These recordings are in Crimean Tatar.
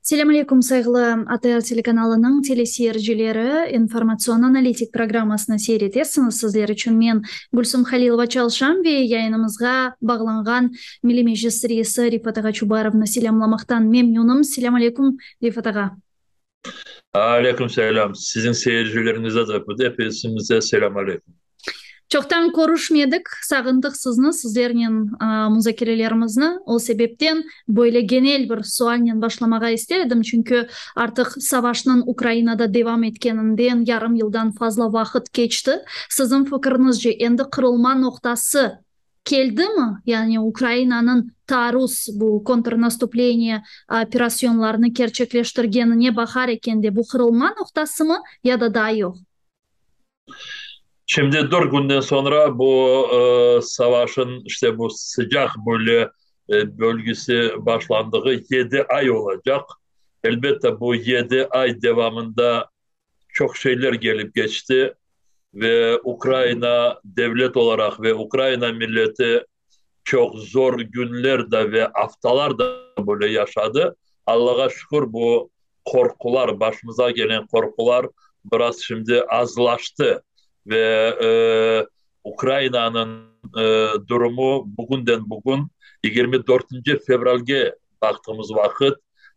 Selâm aleyküm, sayğılı ATR telekanalınıñ teleseyircileri! İnformatsion-analitik programmasını seyir etesiñiz. Sizler içün men, Gülsum Halilova, çalışam ve yayınımızğa bağlanğan Milliy Meclis reisi Refat ağa Çubarovnı selâmlamaqtan memnünim. Selâm aleyküm, Refat ağa! Aleyküm selâm. Siziñ seyircileriñize de, episiñize selâm aleyküm. Çoqtan körüşmedik, sağındıq sizni, sizlernen muzakerelerimizni. O sebepten böyle genel bir sualnen başlamağa ister edim, çünki artıq savaşnıñ Ukrainada devam etkeninden yarım yıldan fazla vaqıt keçti. Siziñ fikiriñizce, endi qırılma noqtası keldimi? Yani Ukrainanıñ taarruz, bu kontrnastupleniye operasyonlarını kerçekleştirgenine baqar ekende, bu qırılma noqtasımı ya da daa yoq? Şimdi dört günden soñra bu savaşın işte bu sıcaq böyle bölgesi başlandığı yedi ay olacaq. Elbette, bu yedi ay devamında çoq şeyler gelip keçti ve Ukraina devlet olaraq ve Ukraina milleti çoq zor günler de ve aftalar da böyle yaşadı. Allağa şükür, bu qorqular, başımıza gelen qorqular biraz şimdi azlaştı ve Ukrainanıñ durumu bugünden bugün, yigirmi dörtünci fevralge baqtığımız vaqıt,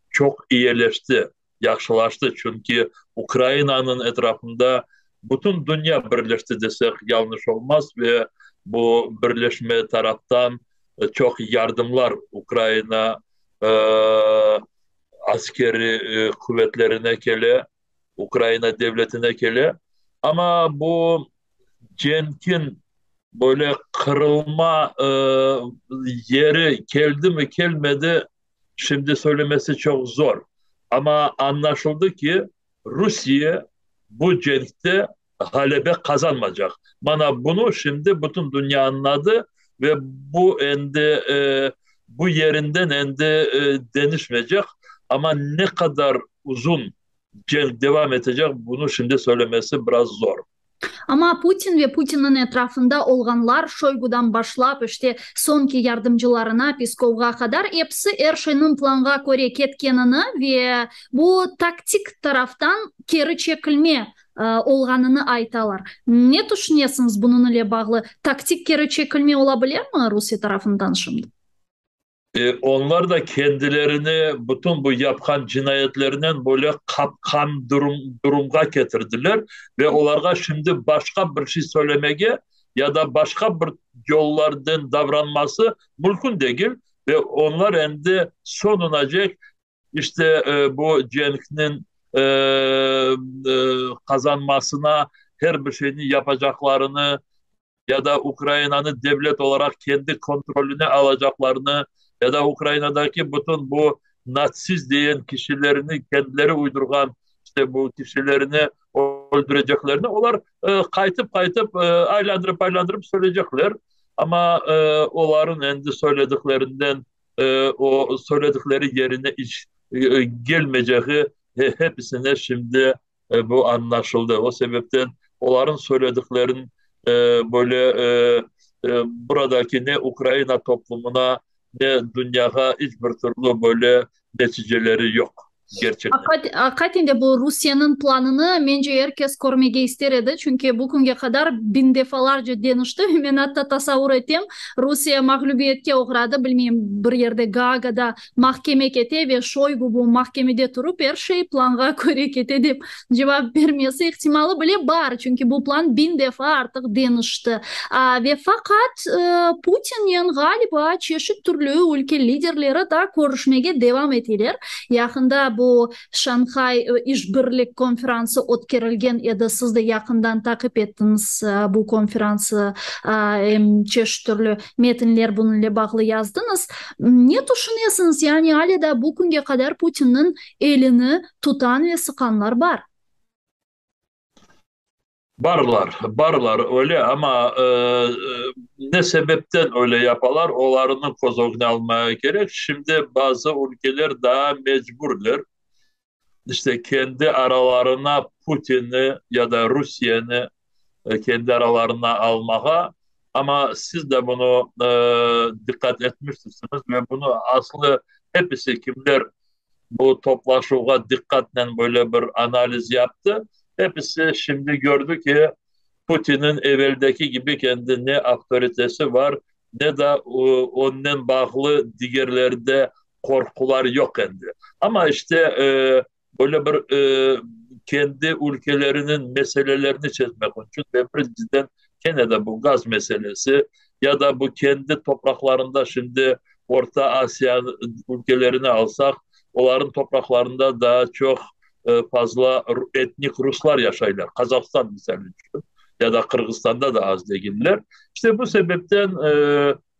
çoq iyeleşti, yahşılaştı, çünki Ukrainanıñ etrafında bütün dünya birleşti desek yañlış olmaz ve bu birleşme taraftan çoq yardımlar Ukraina askeri quvetlerine kele, Ukraina devletine kele. Amma bu cenkin böyle qırılma yeri keldimi, kelmedi, şimdi söylemesi çoq zor. Amma añlaşıldı ki, Rusiye bu cenkte ğalebe qazanmaycaq. Mana bunı şimdi bütün dünya añladı ve bu endi bu yerinden endi deñişmeycek. Amma ne qadar uzun cenk devam etecek, bunı şimdi söylemesi biraz zor. Amma Putin ve Putinniñ etrafında olğanlar, Şoygudan başlap, işte, soñki yardımcılarına, Peskovğa qadar, episi er şeyniñ planğa köre ketkenini ve bu taktik taraftan keri çekilme olğanını aytalar. Ne tüşünesiñiz bunıñ ile bağlı? Taktik keri çekilme ola bilemi Rusiye tarafından şimdi? Onlar da kendilerini bütün bu yapqan cinayetlerinen böyle qapqan durumğa ketirdiler ve olarğa şimdi başqa bir şey söylemege ya da başqa bir yollarden davranması mümkün degil ve onlar endi soñunacek işte bu cenkniñ qazanmasına her bir şeyni yapacaqlarını ya da Ukrainanı devlet olaraq kendi kontrolüne alacaqlarını ya da Ukrainadaki bütün bu natsist degen kişilerini, kendileri uydurğan işte bu kişilerini öldüreceklerini olar qaytıp-qaytıp, aylandırıp-aylandırıp söyleycekler. Amma olarıñ endi söylediklerinden o söyledikleri yerine iç gelmeycegi hepisine şimdi bu añlaşıldı. O sebepten olarıñ söylediklerin böyle buradaki ne Ukraina toplumına, ne dünyağa iç bir türlü böyle neticeleri yoq. Gerçekten. Aqiqaten de bu Rusiyeniñ planını mence er kes körmege ister edi, çünki bu künge qadar biñ defalarca deñişti. Men atta tasavur etem, Rusiye mağlübiyetke oğradı, bilmeyim, bir yerde Gaagada mahkeme kete ve Şoygu bu mahkemede turıp er şey planğa köre kete dep cevap bermesi ihtimalı bile bar, çünki bu plan biñ defa artıq deñişti. Ve faqat Putinnen ğaliba çeşit türlü ülke liderleri da körüşmege devam eteler. Yaqında bu Şanhay işbirlik konferansı ötkerilgen edi, siz de yaqından taqip ettiñiz bu konferansı, em çeşit türlü metinler bunıñle bağlı yazdıñız. Ne tüşünesiñiz, yani ale da bu künge qadar Putinniñ elini tutan ve sıqanlar bar? Barlar, barlar öyle, amma ne sebepten öyle yapalar, olarnı köz ögüne almağa kerek. Şimdi bazı ülkeler daa mecburler, işte, kendi aralarına Putinni ya da Rusiyeni kendi aralarına almağa, amma siz de bunı diqqat etmiştirsiñiz ve bunı aslı hepisi kimler. bu toplaşuvğa diqqatnen böyle bir analiz yaptı. Hepisi şimdi kördi ki, Putinniñ eveldeki kibi kendi ne avtoritesi bar, ne de onnen bağlı digerlerde qorqular yoq endi. Amma işte böyle bir kendi ülkeleriniñ meselelerini çezmek içün ve birinciden kene de bu gaz meselesi ya da bu kendi topraqlarında şimdi Orta Asiya ülkelerini alsaq, olarnıñ topraqlarında daa çoq fazla etnik ruslar yaşaylar, Qazahstan misal içün, ya da Qırğızstanda da az degiller. İşte bu sebepten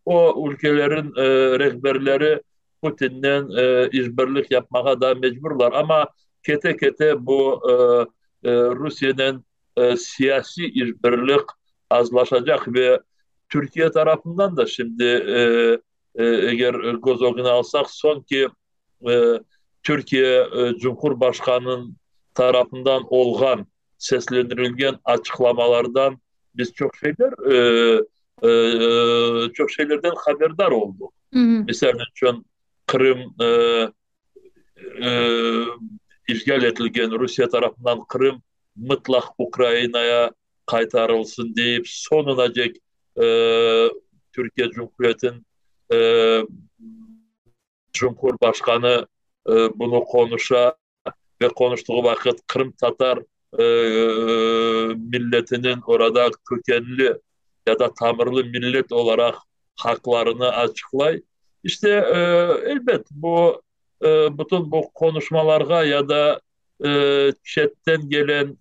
o ülkelerin rehberleri Putinnen işbirlik yapmağa da mecburlar. Amma kete-kete bu Rusiyenen siyasiy işbirlik azlaşacaq ve Türkiye tarafından da şimdi eger köz ögüne alsaq, soñki Türkiye Cumhurbaşqanınıñ tarafından olğan seslendirilgen açıqlamalardan biz çoq şeyler çoq şeylerden haberdar olduq. Misal içün, Qırım işğal etilgen Rusiye tarafından Qırım mıtlaq Ukrainaya qaytarılsın deyip soñunacek Türkiye Cumhuriyetiniñ Cumhurbaşqanı bunı qonuşa ve qonuştığı vaqıt qırımtatar milletiniñ orada kökenli ya da tamırlı millet olaraq haqlarını açıqlay. İşte, elbet, bu bütün bu qonuşmalarğa ya da çetten gelen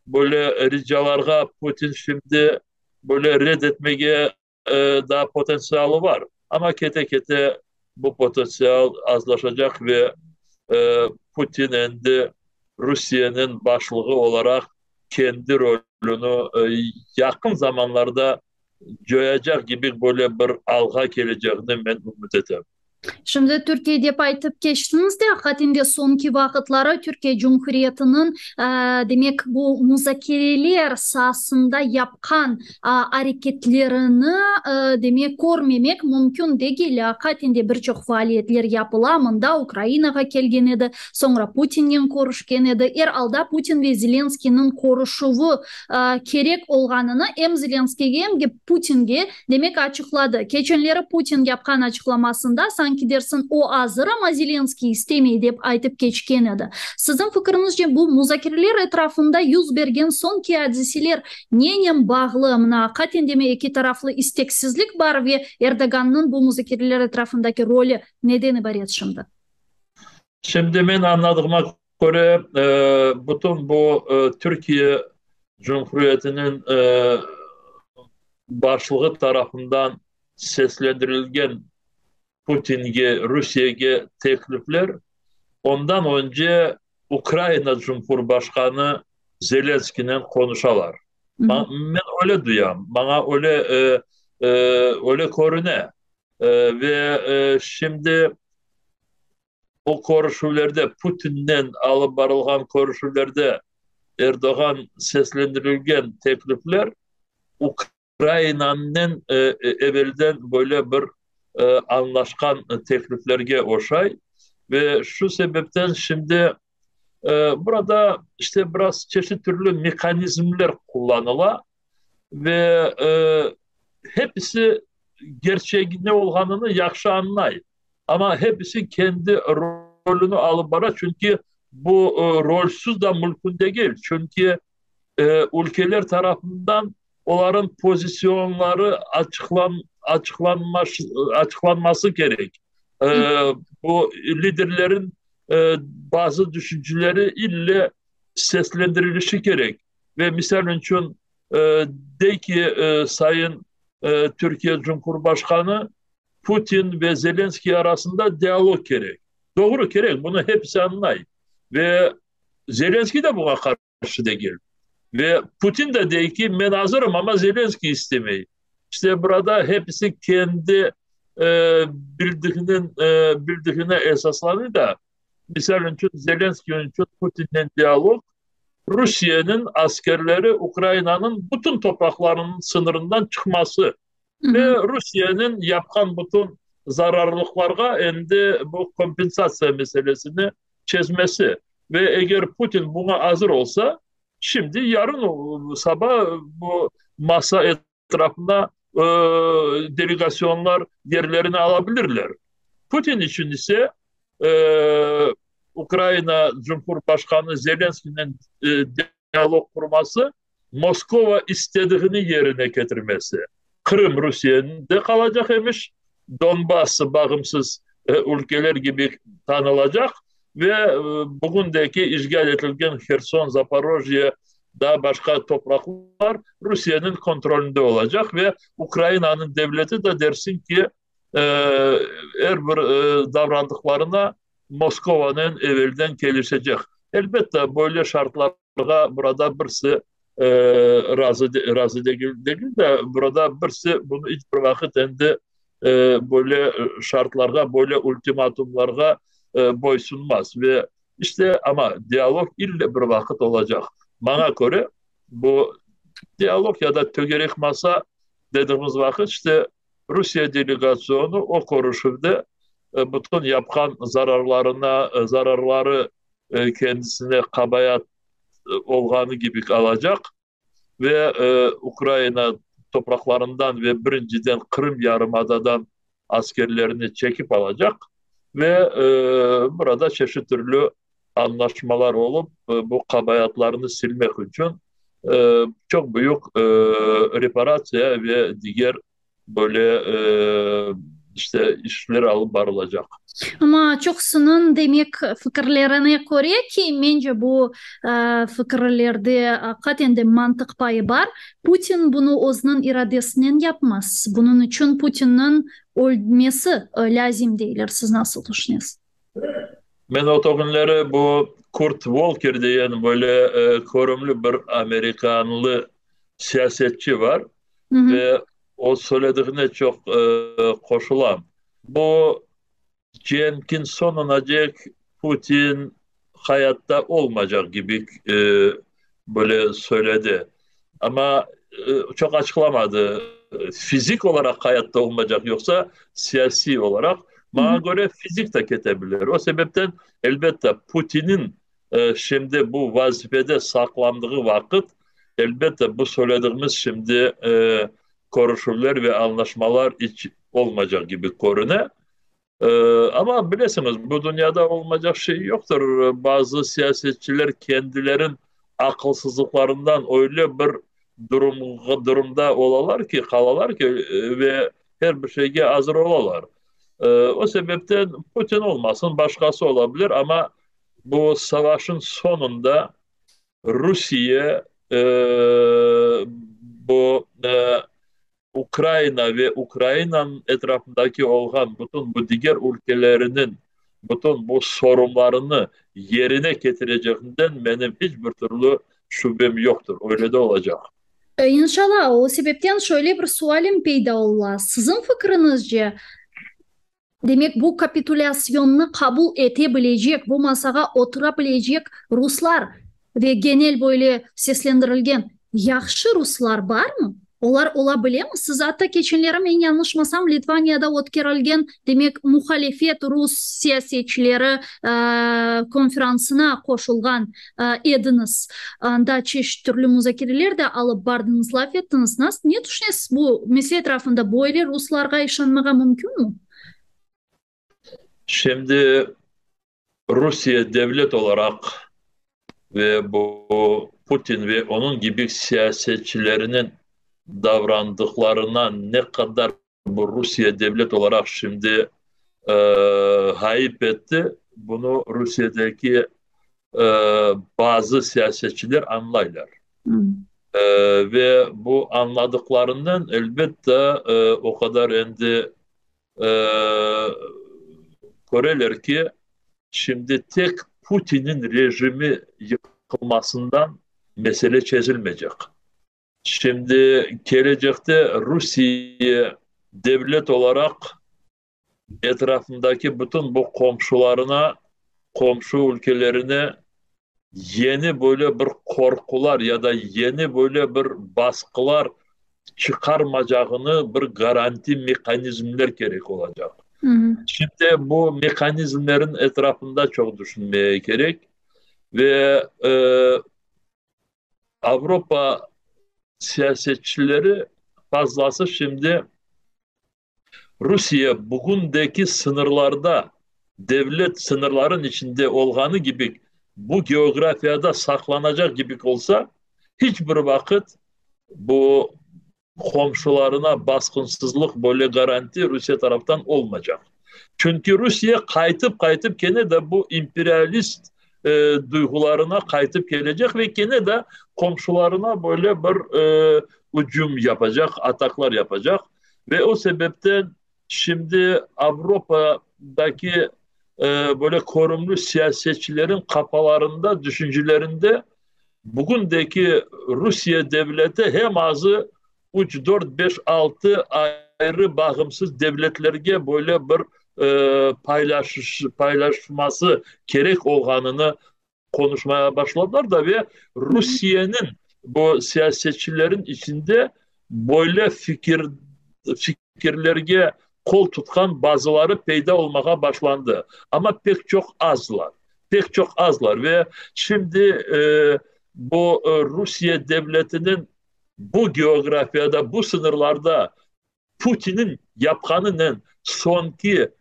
böyle ricalarğa Putin şimdi böyle red etmege daa potentsialı bar. Amma kete-kete bu potentsial azlaşacaq ve Putin endi Rusiyeniñ başlığı olaraq kendi rolüni yaqın zamanlarda coyacaq kibi böyle bir alğa kelecegini men ümüt etem. Şimdi Türkiye dep aytıp keçtiñiz de, aqiqaten de soñki vaqıtları Türkiye Cumhuriyetiniñ, demek, bu muzakereler saasında yapqan areketlerini, demek, körmemek mümkün degil. Aqiqaten de bir çoq faaliyetler yapıla, mında Ukrainağa kelgen edi, soñra Putinnen körüşken edi. Er alda Putin ve Zelenskıynıñ körüşüvi kerek olğanını em Zelenskıyge, em de Putinge, demek, açıqladı. Keçenleri Putin yapqan açıqlamasında, sanki dersin, o azır, amma Zelenskıy istemey, dep aytıp keçken edi. Siziñ fikriñizce, bu muzakereler etrafında yüz bergen soñki adiseler nenen bağlı? Mına, aqiqaten demi eki taraflı isteksizlik bar ve Erdogannıñ bu muzakereler etrafındaki rolü neden ibaret şimdi? Şimdi men añladığıma köre, bütün bu Türkiye Cumhuriyetiniñ başlığı tarafından seslendirilgen Putinge, Rusiyege teklifler ondan önce Ukraina Cumhurbaşqanı Zelenskiynen qonuşalar. Men öyle duyam, maña öyle öyle körüne. Ve şimdi o körüşüvlerde, Putinnen alıp barılğan körüşüvlerde Erdoğan seslendirilgen teklifler Ukrainanen evelden böyle bir añlaşqan tekliflerge oşay. Ve şu sebepten şimdi burada işte biraz çeşit türlü mehanizmler qullanıla ve hepisi gerçegi ne olğanını yahşı añlay. Amma hepisi kendi rolüni alıp bara, çünki bu rolsüz da mümkün degil, çünki ülkeler tarafından olarnıñ pozisyonları açıqlanması kerek. Bu liderlerin bazı düşünceleri ille seslendirilişi kerek. Ve misal içün, dey ki, sayın Türkiye Cumhurbaşqanı, Putin ve Zelenskiy arasında dialog kerek. Doğru, kerek, bunı hepisi añlay. Ve Zelenskiy de buña qarşı degil. Ve Putin de dey ki, men azırım, amma Zelenskiy istemey. İşte burada hepisi kendi bildiginiñ bildigine esaslanıy da, misal içün, Zelenskiy içün Putinnen dialog, Rusiyeniñ askerleri Ukrainanıñ bütün topraqlarınıñ sıñırından çıqması. Ve Rusiyeniñ yapqan bütün. zararlıqlarğa endi bu kompensatsiya meselesini çezmesi. Ve eger Putin buña azır olsa, şimdi, yarın saba bu masa etrafında delegasyonlar yerlerini alabilirler. Putin içün ise Ukraina Cumhurbaşqanı Zelenskiynen dialog qurması, Moskova istediğini yerine ketirmesi. Qırım Rusiyede qalacaq emiş, Donbass bağımsız ülkeler kibi tanılacaq ve bugündeki işğal etilgen Herson, Zaporojye, daa başqa topraqlar Rusiyeniñ kontrolünde olacaq ve Ukrainanıñ devleti de dersiñ ki, er bir davrandıqlarına Moskovanen evelden kelişecek. Elbette, böyle şartlarğa burada birisi razı razı degil, degil de, burada birisi bunı iç bir vaqıt endi böyle şartlarğa, böyle ultimatumlarğa boysunmaz. Ve işte, amma dialog ille bir vaqıt olacaq. Maña köre, bu dialog ya da tögerek masa dediğimiz vaqıt, işte, Rusiye delegasyonu o körüşüvde bütün yapqan zararlarına, zararları kendisine qabaat olğanı kibi alacaq ve Ukraina topraqlarından ve birinciden Qırım yarımadadan askerlerini çekip alacaq ve burada çeşit türlü añlaşmalar olıp, bu qabaatlarnı silmek içün çoq büyük reparatsiya ve diger böyle işte işler alıp barılacaq. Amma çoqusınıñ, demek, fikirlerine köre ki, mence bu fikirlerde aqiqaten de mantıq payı bar, Putin bunı özüniñ iradesinen yapmaz. Bunıñ içün Putinniñ ölmesi lâzim deyler. Siz nasıl tüşünesiz? Men o künleri bu Kurt Volker degen böyle körümli bir amerikanlı siyasetçi bar ve o söylediğine çoq qoşulam. Bu cenkin soñunacek Putin hayatta olmaycaq kibi böyle söyledi. Amma çoq açıqlamadı, fizik olaraq hayatta olmaycaq yoqsa siyasiy olaraq. Maña köre, fizik de kete bilir. O sebepten, elbette, Putiniñ şimdi bu vazifede saqlandığı vaqıt, elbette, bu söylediğimiz şimdi körüşüvler ve añlaşmalar iç olmaycaq kibi körüne. Amma bilesiñiz, bu dünyada olmaycaq şey yoqtır. Bazı siyasetçiler kendilerin aqılsızlıqlarından öyle bir durumda olalar ki, qalalar ki, ve her bir şeyge azır olalar. O sebepten Putin olmasın, başqası ola bilir, amma bu savaşın soñunda Rusiye bu Ukraina ve Ukrainanıñ etrafındaki olğan bütün bu diger ülkeleriniñ bütün bu sorunlarını yerine ketireceginden menim hiç bir türlü şübem yoqtır. Öyle de olacaq. İnşallah. O sebepten şöyle bir sualim peyda ola. Siziñ fikriñizce, demek, bu kapitulâsyonnı qabul ete bilecek, bu masağa otura bilecek ruslar ve genel böyle seslendirilgen yahşı ruslar barmı? Olar ola bilemi? Siz atta keçenleri, men yañlışmasam, Litvaniyada ötkerilgen, demek, muhalefet rus siyasetçileri konferansına qoşulğan ediñiz. Anda çeşit türlü muzakereler de alıp bardıñız, laf ettiñiz. Nas, ne tüşünesiz bu mesele etrafında? Böyle ruslarğa işanmağa mümkünmi? Şimdi Rusiye devlet olaraq ve bu Putin ve onıñ kibi siyasetçileriniñ davrandıqlarına ne qadar bu Rusiye devlet olaraq şimdi ğayıp etti, bunı Rusiyedeki bazı siyasetçiler añlaylar. Ve bu añladıqlarından, elbette, o qadar endi köreler ki, şimdi tek Putinniñ rejimi yıqılmasından mesele çezilmeycek. Şimdi kelecekte Rusiye devlet olaraq etrafındaki bütün bu qomşularına, qomşu ülkelerine yeni böyle bir qorqular ya da yeni böyle bir basqılar çıqarmacağını bir garanti mehanizmler kerek olacaq. Şimdi bu mehanizmlerin etrafında çoq düşünmeye kerek ve Avropa siyasetçileri fazlası şimdi Rusiye bugündeki sıñırlarda, devlet sıñırların içinde olğanı kibi bu geografiyada saqlanacaq kibi olsa, hiç bir vaqıt bu qomşularına basqınsızlıq böyle garanti Rusiye taraftan olmacaq. Çünki Rusiye qaytıp-qaytıp kene de bu imperialist duyğularına qaytıp kelecek ve kene de qomşularına böyle bir ücüm yapacaq, ataklar yapacaq. Ve o sebepten şimdi Avropadaki böyle körümli siyasetçilerin qafalarında, düşüncelerinde bugündeki Rusiye devleti hem azı üç, dört, beş, altı ayrı bağımsız devletlerge böyle bir paylaşması kerek olğanını qonuşmaya başladılar da ve Rusiyeniñ bu siyasetçilerin içinde böyle fikir fikirlerge qol tutqan bazıları peyda olmağa başlandı. Amma pek çoq azlar. Pek çoq azlar ve şimdi bu Rusiye devletiniñ bu geografiyada, bu sıñırlarda Putinniñ yapqanınen soñki,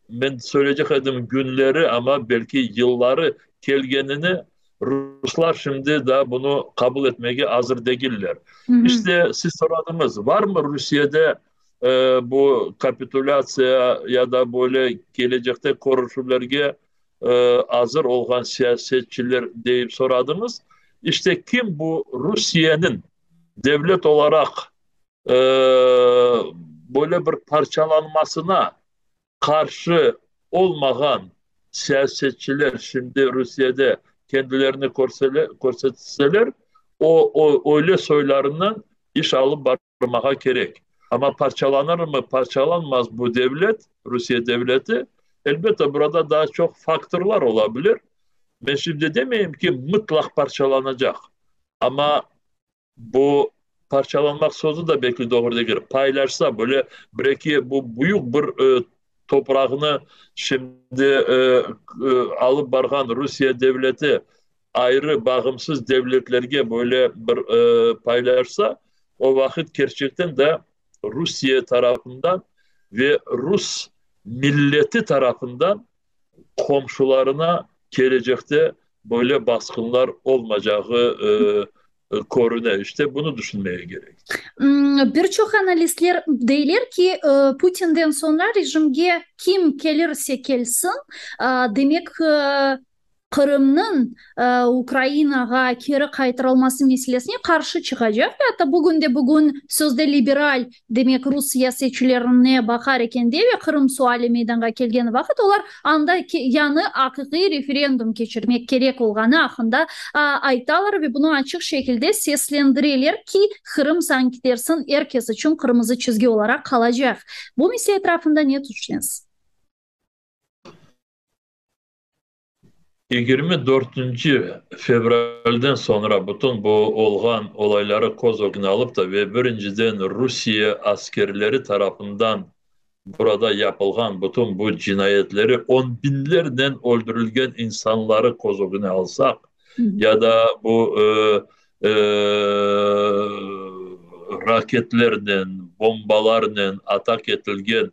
men söyleycek edim, künleri, amma belki yılları kelgenini ruslar şimdi daa bunı qabul etmege azır degiller. İşte, siz soradıñız, varmı Rusiyede bu kapitulâtsiya ya da böyle kelecekte körüşüvlerge azır olğan siyasetçiler deyip soradıñız. İşte, kim bu Rusiyeniñ devlet olaraq böyle bir parçalanmasına qarşı olmağan siyasetçiler şimdi Rusiyede kendilerini körsetseler, o, öyle soylarından iş alıp barmağa kerek. Amma parçalanırmı, parçalanmaz bu devlet, Rusiye devleti, elbette, burada daa çoq faktorlar ola bilir. Men şimdi demeyim ki, mıtlaq parçalanacaq, amma Bu parçalanmaq sözü de belki doğru degil. Paylaşsa, böyle bir-eki bu büyük bir toprağını şimdi alıp barğan Rusiye devleti ayrı bağımsız devletlerge böyle bir paylaşsa, o vaqıt kerçekten de Rusiye tarafından ve rus milleti tarafından qomşularına kelecekte böyle basqınlar olmacağı körüne. İşte, bunı düşünmege kerek. Bir çoq analistler deyler ki, Putinden soñra rejimge kim kelirse kelsin, demek, Qırımnıñ Ukrainağa keri qaytarılması meselesine qarşı çıqacaq ve atta bugünde-bugün sözde liberal, demek rus siyasetçilerine baqar ekende ve Qırım suali meydanğa kelgen vaqıt olar anda yañı aqiqiy referendum keçirmek kerek olğanı aqqında aytalar ve bunı açıq şekilde seslendireler ki, Qırım sanki dersin er kes içün qırmızı çizgi olaraq qalacaq. Bu mesele etrafında ne tüşünesiz? 24 fevralden soñra bütün bu olğan olayları köz ögüne alıp da ve birinciden Rusiye askerleri tarafından burada yapılğan bütün bu cinayetleri, on biñlernen öldürilgen insanları köz ögüne alsaq, ya da bu raketlernen, bombalarnen atak etilgen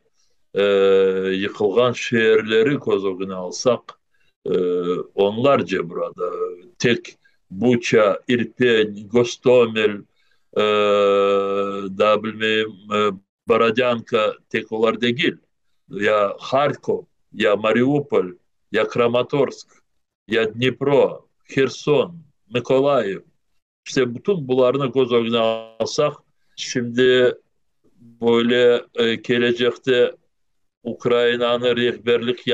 yıqılğan şeerleri köz ögüne alsaq, onlarca burada, tek Buça, İrpen, Gostomel, daa bilmeyim, Borodânka, tek olar degil, ya Harkov, ya Mariupol, ya Kramatorsk, ya Dnipro, Herson, Mıkolayiv, İşte, bütün bularnı köz ögüne alsaq, şimdi böyle kelecekte Ukrainanı rehberlik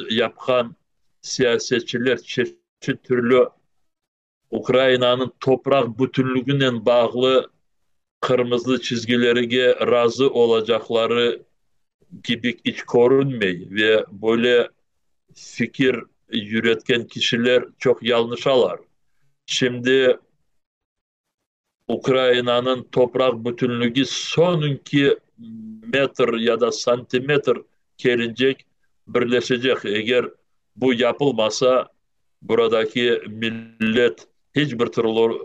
yapqan siyasetçiler çeşit türlü Ukrainanıñ topraq bütünliginen bağlı qırmızı çizgilerge razı olacaqları kibi iç körünmey ve böyle fikir yüretken kişiler çoq yalnışalar. Şimdi Ukrainanıñ topraq bütünligi soñunki metr ya da santimetr. kelincek, birleşecek. Eger bu yapılmasa, buradaki millet hiç bir türlü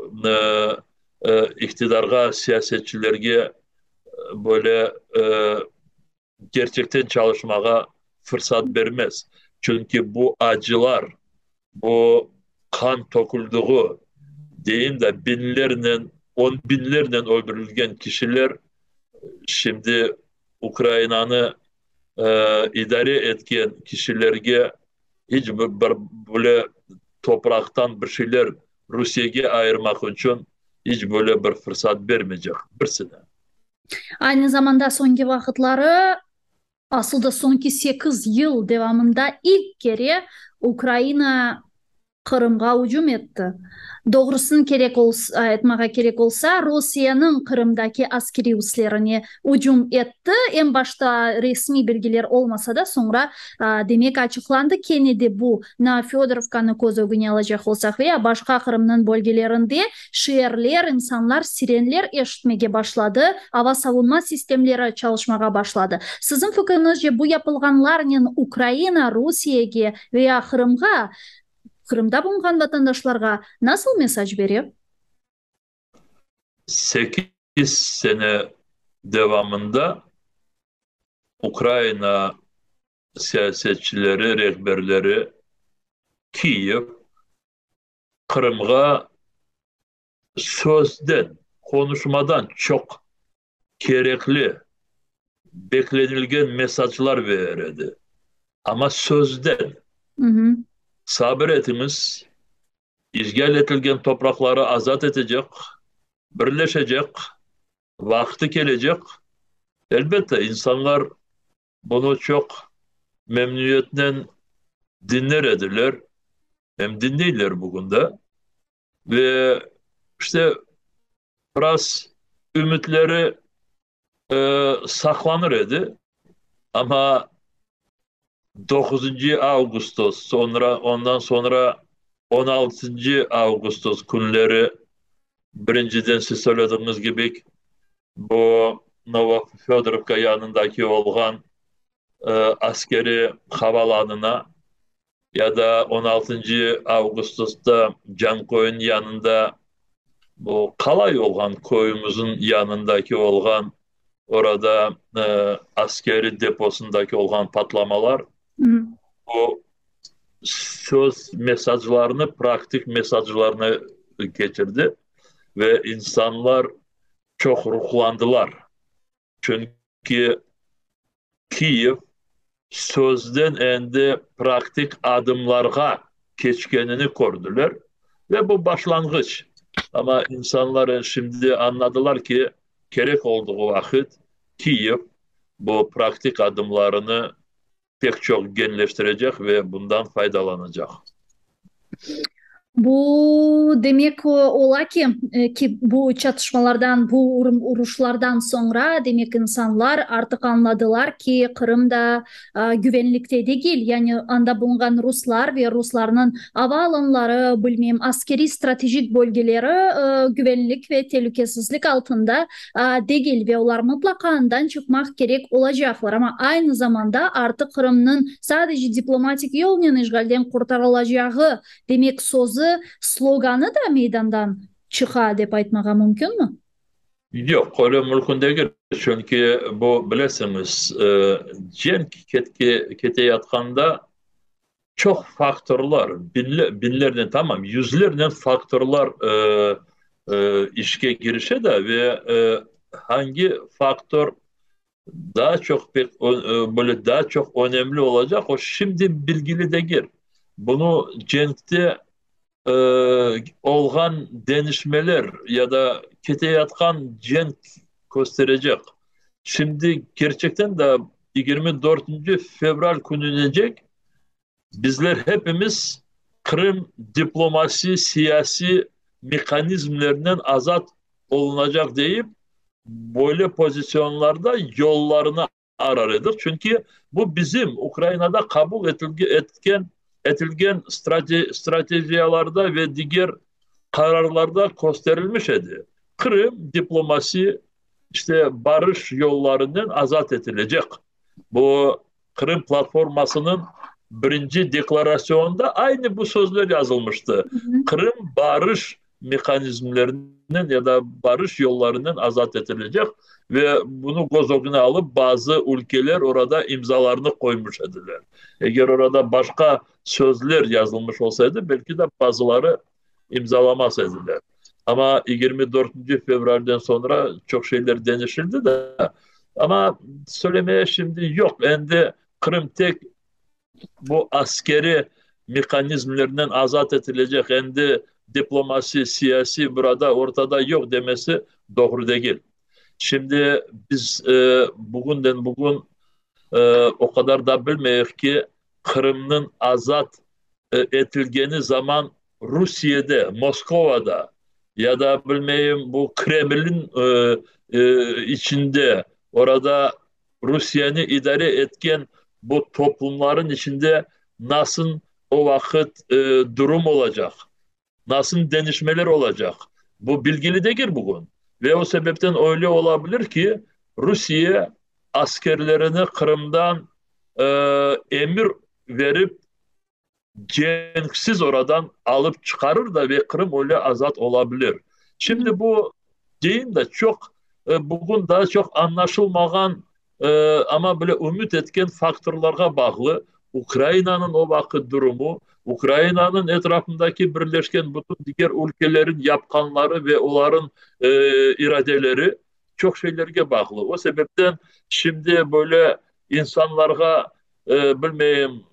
iktidarğa, siyasetçilerge böyle kerçekten çalışmağa fırsat bermez. Çünki bu acılar, bu qan töküldüğü, deyim da, biñlernen, on biñlernen öldürilgen kişiler şimdi Ukrainanı idare etken kişilerge hiç bir böyle topraqtan bir şeyler Rusiyege ayırmaq içün hiç böyle bir fırsat bermeycek birisine. Aynı zamanda soñki vaqıtları, asıl da soñki sekiz yıl devamında ilk kere Ukraina Qırımğa ücüm etti. Doğrusını kerek aytmağa kerek olsa, Rusiyeniñ Qırımdaki askeriy üslerine ücüm etti. Em başta resmiy bilgiler olmasa da, soñra, demek, açıqlandı. Kene de bu Novofödorovkanı köz ögüne alacaq olsaq ve ya başqa Qırımnıñ bölgelerinde şeerler, insanlar sirenler eşitmege başladı, ava savunma sistemleri çalışmağa başladı. Siziñ fikriñizce, bu yapılğanlarnen Ukraina Rusiyege ve ya Qırımğa, Qırımda bulunğan vatandaşlarğa nasıl mesaj bere? Sekiz sene devamında Ukraina siyasetçileri, rehberleri Kiyev Qırımğa sözden, qonuşmadan çoq kerekli, beklenilgen mesaclar berer edi. Amma sözden. Sabır etiñiz, işğal etilgen topraqları azat etecek, birleşecek, vaqtı kelecek. Elbette, insanlar Bunı çoq memnüniyetnen diñler ediler, em diñleyler bugün de. Ve işte biraz ümütleri saqlanır edi, amma doquzıncı avgustos, soñra, ondan soñra on altıncı avgustos künleri, birinciden siz söylediğiñiz kibi, Bu Novofödorovka yanındaki olğan askeri havalanına ya da on altıncı avgustosta Cankoyun yanında bu qalay olğan köyümizin yanındaki olğan orada askeri deposundaki olğan patlamalar bu söz mesajlarını praktik mesajlarına keçirdi ve insanlar çoq ruhlandılar, çünki Kiyev sözden endi praktik adımlarğa keçkenini kördiler ve bu başlanğıç. Amma insanlar şimdi añladılar ki, kerek olduğı vaqıt Kiyev bu praktik adımlarını pek çoq genleştirecek ve bundan faydalanacaq. Bu demek ola ki, ki bu çatışmalardan, bu uruşlardan soñra, demek insanlar artıq añladılar ki, Qırım da güvenlikte degil, yani anda bulunğan ruslar ve ruslarnıñ ava alanları, bilmem, askeriy stratejik bölgeleri güvenlik ve telükesizlik altında degil ve olar mıtlaqa andan çıqmaq kerek olacaqlar. Amma aynı zamanda artıq Qırımnıñ sadece diplomatik yolnen işğalden qurtarılacağı demek sözü, sloganı da meydandan çıqa dep aytmağa mümkünmi? Yoq, öyle mümkün degil, çünki bu, bilesiñiz, cenk keteyatqanda çoq faktorlar, biñlernen, tamam, yüzlernen faktorlar işke kirişe de ve angi faktor daa çoq pek böyle daa çoq önemli olacaq, o şimdi bilgili degil. Bunı cenkte olğan deñişmeler ya da keteyatqan cenk kösterecek. Şimdi kerçekten de 24 fevral kününecek bizler hepimiz Qırım diplomasi siyasiy mehanizmlerinden azat olunacaq deyip, böyle pozisyonlarda yollarını arar edik. Çünki bu bizim Ukrainada qabul etken etilgen strategiyalarda ve diger qararlarda kösterilmiş edi. Qırım diplomasi işte barış yollarınen azat etilecek. Bu. Qırım platformasınıñ birinci deklarasyonında aynı bu sözler yazılmıştı, Qırım barış mehanizmlerinen ya da barış yollarınen azat etilecek ve bunı köz ögüne alıp bazı ülkeler orada imzalarını qoymuş ediler. Eger orada başqa sözler yazılmış olsa edi, belki de bazıları imzalamaz ediler. Amma 24 fevralden soñra çoq şeyler deñişildi de, amma söylemeye şimdi yoq, endi Qırım tek bu askeri mehanizmlernen azat etilecek, endi diplomasi, siyasiy burada ortada yoq demesi doğru degil. Şimdi biz bugünden bugün o qadar da bilmeyik ki, Qırımnıñ azat etilgeni zaman Rusiyede, Moskovada ya da bilmeyim bu Kremlin içinde, orada Rusiyeni idare etken bu toplumların içinde nasıl o vaqıt durum olacaq, nasıl deñişmeler olacaq, bu bilgili degil bugün. Ve o sebepten öyle olabilir ki, Rusiye askerlerini Qırımdan emir verip, cenksiz oradan alıp çıqarır da ve Qırım öyle azat olabilir. Şimdi bu deyim de çoq bugün daa çoq añlaşılmağan, amma bile ümüt etken faktorlarğa bağlı, Ukrainanıñ o vaqıt durumu, Ukrainanıñ etrafındaki birleşken bütün diger ülkelerin yapqanları ve olarıñ iradeleri çoq şeylerge bağlı. O sebepten şimdi böyle insanlarğa, bilmeyim,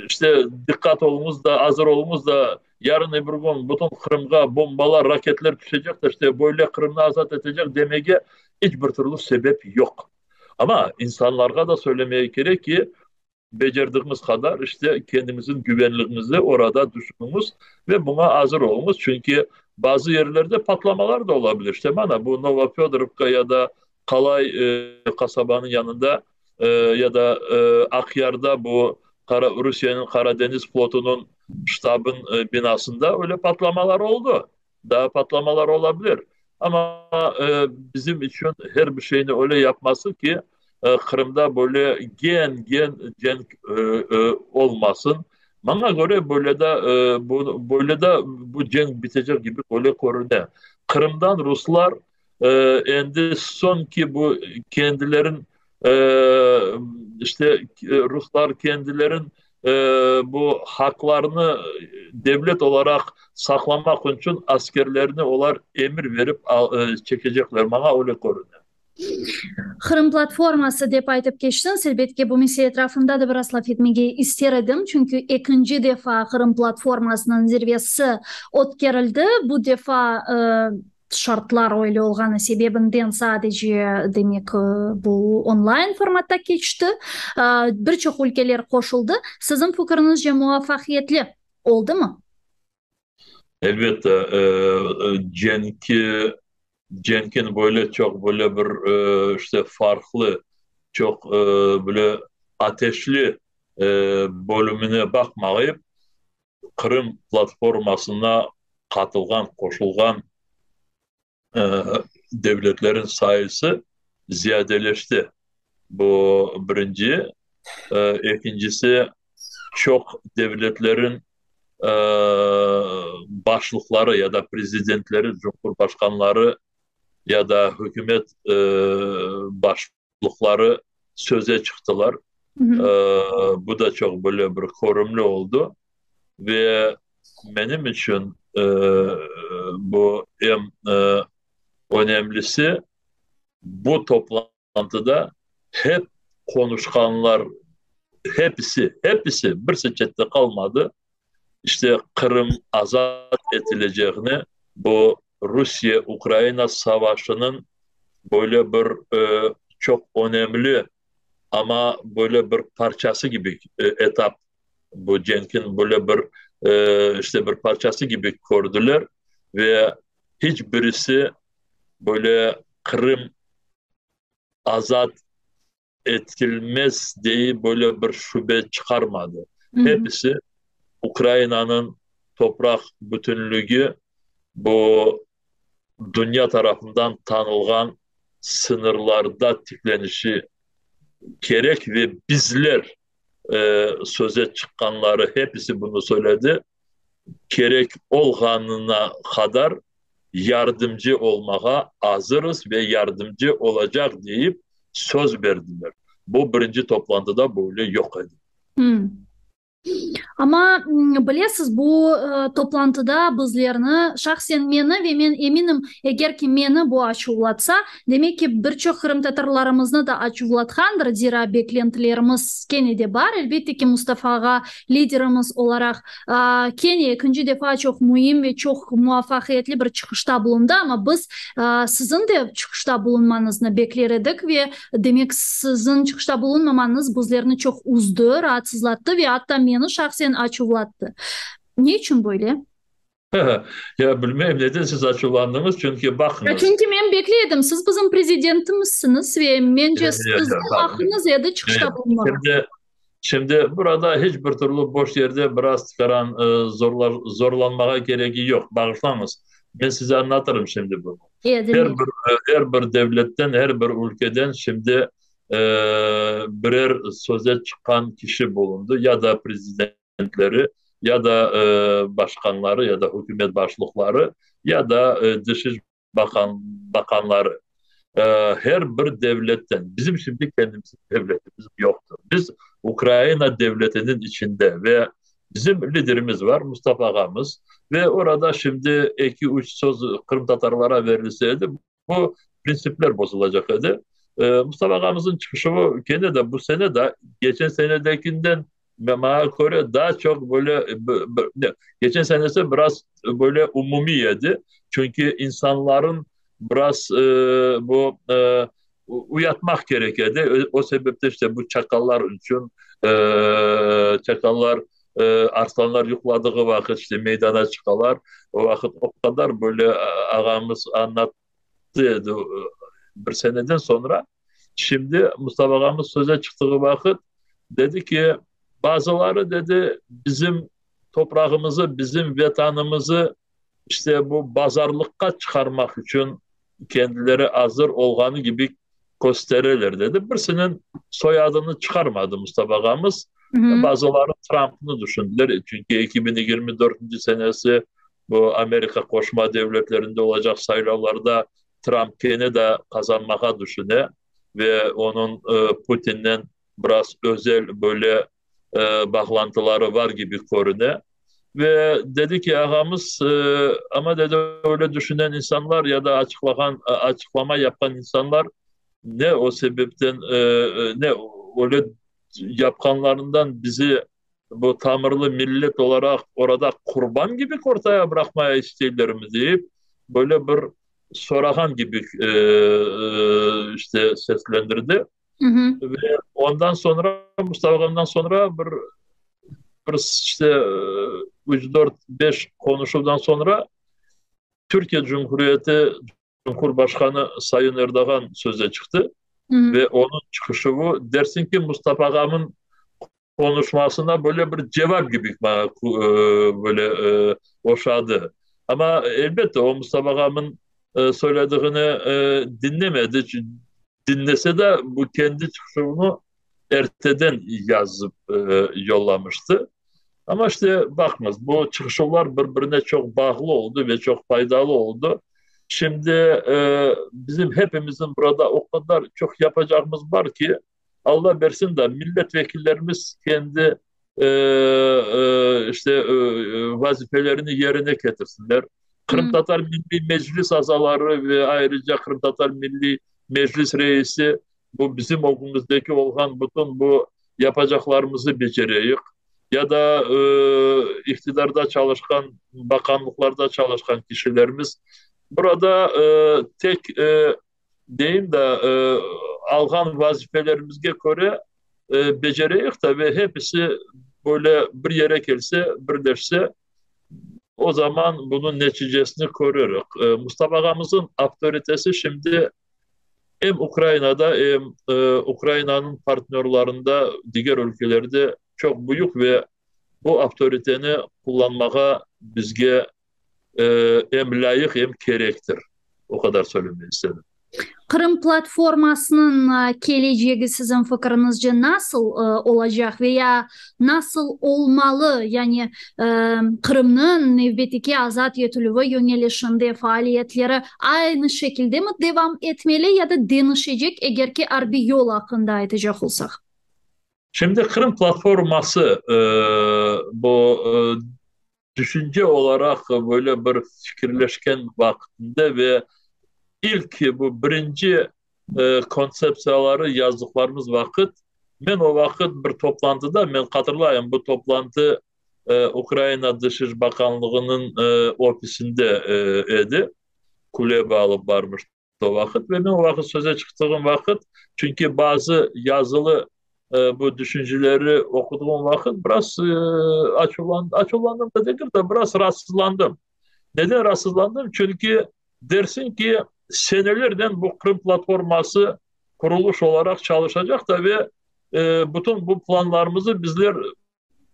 işte, diqqat oluñız da, azır oluñız da, yarın öbür kün bütün Qırımğa bombalar, raketler tüşecek de, işte, böyle Qırımnı azat etecek demege iç bir türlü sebep yoq. Amma insanlarğa da söylemege kerek ki, becerdiğimiz qadar, işte, kendimizniñ güvenligimizni orada düşünüñiz ve buña azır oluñız, çünki bazı yerlerde patlamalar da olabilir. İşte, mana, bu Novofödorovka ya da Qalay qasabanıñ yanında ya da Aqyarda bu Rusiyeniñ Qara deñiz flotunıñ ştabın binasında öyle patlamalar oldı. Daa patlamalar olabilir. Amma bizim içün her bir şeyni öyle yapması ki, Qırımda böyle gen-gen cenk olmasın. Maña köre, böyle de, böyle de bu cenk bitecek kibi öyle körüne. Qırımdan ruslar endi soñki bu kendilerin, işte, ruslar kendilerin bu haqlarını devlet olaraq saqlamaq içün askerlerini olar emir verip çekecekler, maña öyle körüne. Qırım platforması dep aytıp keçtiñiz, elbet ki, bu mesele etrafında da biraz laf etmege ister edim, çünki ekinci defa Qırım platformasınıñ zirvesi ötkerildi, bu defa şartlar öyle olğanı sebebinden sadece, demek, bu onlayn formatta keçti, bir çoq ülkeler qoşuldı. Siziñ fikiriñizce, muvafaqiyetli oldımı? Elbette, cenki, cenkin böyle çoq böyle bir işte farqlı, çoq böyle ateşli bölümine baqmayıp, Qırım platformasına qatılğan, qoşulğan devletlerin sayısı ziyadeleşti. Bu birinci. Ekincisi, çoq devletlerin başlıqları ya da prezidentleri, cumhurbaşqanları ya da hükümet başlıqları söze çıqtılar. Bu da çoq böyle bir körümli oldı. Ve menim içün bu em önemlisi, bu toplantıda hep qonuşqanlar hepisi, hepisi, birisi çette qalmadı, işte Qırım azat etilecegini bu Rusiye-Ukraina savaşınıñ böyle bir çoq önemli, amma böyle bir parçası kibi etap, bu cenkin böyle bir işte bir parçası kibi kördiler ve hiç birisi böyle Qırım azat etilmez dey böyle bir şübe çıqarmadı. Hepisi Ukrainanıñ topraq bütünligi bu dünya tarafından tanılğan sıñırlarda tiklenişi. kerek ve bizler söze çıqqanları hepisi bunı söyledi, kerek olğanına qadar yardımcı olmağa azırız ve yardımcı olacaq deyip söz berdiler. Bu birinci toplantıda böyle yoq edi. Amma, bilesiz, bu toplantıda bizlerni, şahsen meni ve men eminim, eger ki meni bu açuvlatsa, demek ki, bir çoq qırımtatarlarımıznı da açuvlatqandır, zira beklentilerimiz kene de bar, elbette ki, Mustafa ağa liderimiz olaraq kene ekinci defa çoq müim ve çoq muvafaqiyetli bir çıqışta bulundı, amma biz siziñ de çıqışta bulunmañıznı bekler edik ve Demek, siziñ çıqışta bulunmamañız bizlerni çoq üzdü, raatsızlattı ve atta meni şahsen açuvlattı. Ne içün böyle? Ya, bilmeyim, neden siz açuvlandıñız, çünki baqıñız. Ya, çünki men bekley edim, siz bizim prezidentimizsiñiz ve mence siziñ aqqıñız edi çıqışta bulunmağa. Şimdi, şimdi burada hiç bir türlü boş yerde biraz tikaran zorlanmağa keregi yoq, bağışlañız, men size añlatırım şimdi bunı. Her bir, her bir devletten, her bir ülkeden şimdi birer söze çıqqan kişi bulundı, ya da prezidentleri, ya da başqanları, ya da hükümet başlıqları, ya da dış iş baqan, baqanları. Her bir devletten, bizim şimdi kendimizin devletimiz yoqtır. Biz Ukraina devletiniñ içinde ve Bizim liderimiz var, Mustafa ağamız, ve orada şimdi eki-üç söz qırımtatarlara verilse edi, bu prinsipler bozulacaq edi. Mustafa ağamıznıñ çıqışuvı kene de bu sene de geçen senedekinden maña köre daa çoq böyle, geçen senesi biraz böyle umumiy edi, çünki insanların biraz bu uyatmaq kerek edi, o sebepten işte bu çakallar içün, çakallar, arslanlar yuqladığı vaqıt işte meydana çıqalar, o vaqıt o qadar böyle ağamız añlattı edi bir seneden soñra, şimdi Mustafa ağamız söze çıqtığı vaqıt dedi ki, bazıları dedi bizim toprağımızı, bizim vetanımızı işte bu bazarlıqqa çıqarmaq içün kendileri azır olğanı kibi köstereler, dedi. Birisiniñ soyadını çıqarmadı Mustafa ağamız. Bazıları Trumpnı düşündiler, çünki 2024 senesi bu Amerika Qoşma Devletlerinde olacaq saylavlarda Trump kene de qazanmağa düşüne ve onıñ Putinnen biraz özel böyle bağlantıları var kibi körüne. Ve dedi ki, ağamız, amma, dedi, öyle düşünen insanlar ya da açıqlağan, açıqlama yapqan insanlar ne o sebepten, ne öyle yapqanlarından bizi bu tamırlı millet olaraq orada qurban kibi ortaya bıraqmaya isteylermi deyip, böyle bir sorağan kibi işte seslendirdi. Ve ondan soñra, Mustafa ağamdan soñra bir, bir işte üç, dört, beş qonuşuvdan soñra Türkiye Cumhuriyeti Cumhurbaşqanı Sayın Erdoğan söze çıqtı. Ve onıñ çıqışuvı dersiñ ki, Mustafa ağamın qonuşmasına böyle bir cevap kibi maña böyle oşadı. Amma, elbette, o Mustafa ağamın söylediğini diñlemedi. Diñlese de, bu kendi çıqışuvını erteden yazıp yollamıştı. Amma işte, baqıñız, bu çıqışuvlar bir-birine çoq bağlı oldı ve çoq faydalı oldı. Şimdi bizim hepimizin burada o qadar çoq yapacağımız bar ki, Alla bersin da, milletvekillerimiz kendi işte vazifelerini yerine ketirsinler. Qırımtatar Milliy Meclis azaları ve ayrıca Qırımtatar Milliy Meclis reisi bu bizim ögümizdeki olğan bütün bu yapacaqlarımızı becereyik. Ya da iktidarda çalışqan, baqanlıqlarda çalışqan kişilerimiz. Burada tek Deyim da, alğan vazifelerimizge köre becereyik da ve hepisi böyle bir yere kelse, birleşse, o zaman bunıñ neticesini körürik. Mustafa ağamızın avtoritesi şimdi em Ukrainada, em Ukrainanıñ partnörlarında, diger ülkelerde çoq büyük ve bu avtoriteni qullanmağa bizge em lâyıq, em kerektir. O qadar söylemek istedim. Qırım platformasınıñ kelecegi siziñ fikiriñizce nasıl olacaq ve ya nasıl olmalı, yani Qırımnıñ nevbeteki azat etilüvi yöñelişinde faaliyetleri aynı şekilde mi devam etmeli ya da deñişecek, eger ki arbiy yol aqqında aytacaq olsaq? Şimdi Qırım platforması bu düşünce olaraq böyle bir fikirleşken vaqtında ve ilk bu birinci kontseptsiyaları yazdıqlarımız vaqıt, men o vaqıt bir toplantıda, men hatırlayım, bu toplantı Ukraina Dış iş bakanlığınıñ ofisinde edi, Kuleba alıp barmıştı o vaqıt ve men o vaqıt söze çıqtığım vaqıt, çünki bazı yazılı bu düşünceleri oquduğım vaqıt biraz açuvlandım, açuvlandım da degil de, biraz raatsızlandım. Neden raatsızlandım? Çünki dersiñ ki, senelerden bu Qırım platforması qurulış olaraq çalışacaq da ve bütün bu planlarımızı bizler